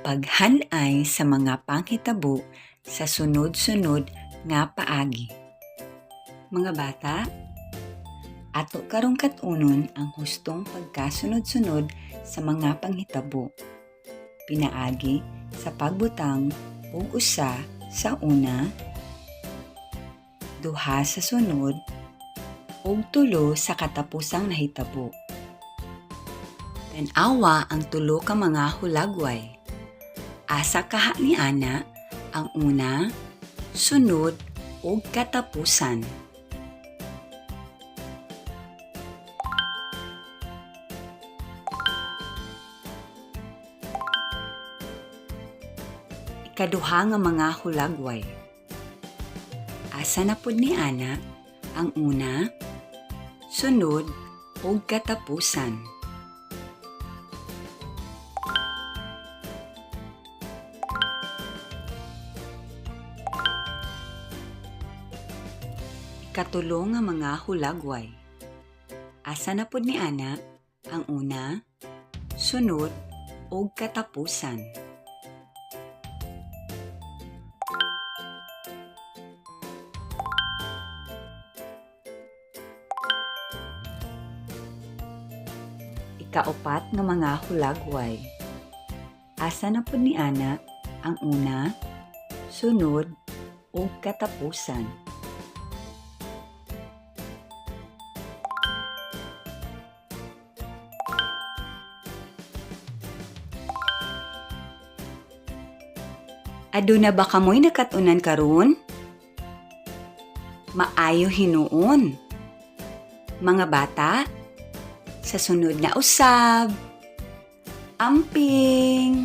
Paghan-ay sa mga panghitabo sa sunod-sunod nga paagi. Mga bata, ato karong kat-unon ang hustong pagkasunod-sunod sa mga panghitabo. Pinaagi sa pagbutang og usa sa una, duha sa sunod, ug tulo sa katapusang nahitabo. Tan-awa ang tulo ka mga hulagway. Asa kaha ni ana ang una, sunod ug katapusan. Ikaduha nga mga hulagway. Asa na pud ni ana ang una, sunod ug katapusan. Ikatulo nga mga hulagway. Asa na pud ni ana ang una, sunod ug katapusan. Ikaupat nga mga hulagway. Asa na pud ni ana ang una, sunod ug katapusan. Aduna ba kamoy nakat-unan karon? Maayo hinuon. Mga bata, sa sunod na usab. Amping!